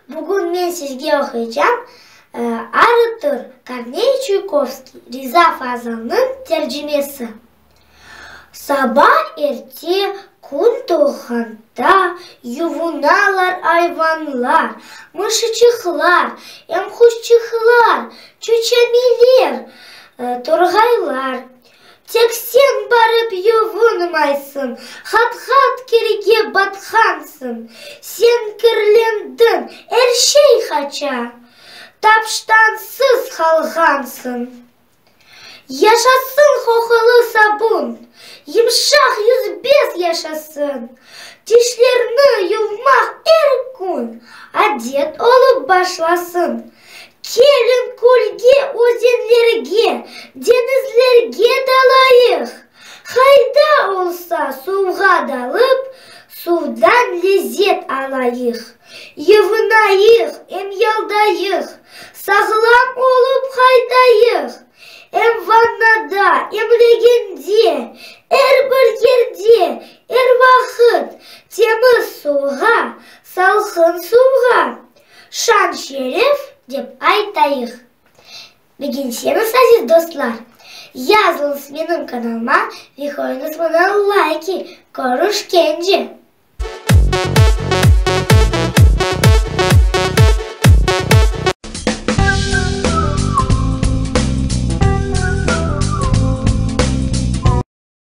Bugün men sizge oquycam Artur Korney Çuykovskiy, Riza Fazılnıñ tercimesi. Saba erte kün doğğanda yuvunalar ayvanlar, mışıçıqlar, em quşçıqlar, çöçemiler, torğaylar. Tek sen barıp yuvunmaysıñ, Qat-qat kirge batqansıñ. Sen kirlendiñ, er şey qaça, Tapştansız qalğansıñ. Yaşasın qoqulı sabun, Yımşaq yüzbez yaşasın. Tişlerni yuvmaq er kün Adet olıp başlasın. Keliñ kölge, özenlerge, deñizlerge dalayıq. Qayda olsa suvğa dalıp, suvdan lezet alayıq. Yuvunayıq, em yaldayıq, sağlam olıp qaytayıq. Em vannada, em legende, er bir yerde, er vaqıt temiz suvğa, salqın suvğa Şan-şeref dep aytayıq. Begenseñiz, aziz dostlar, yazıñız menim kanalıma ve qoyuñız maña layki. Körüşkence!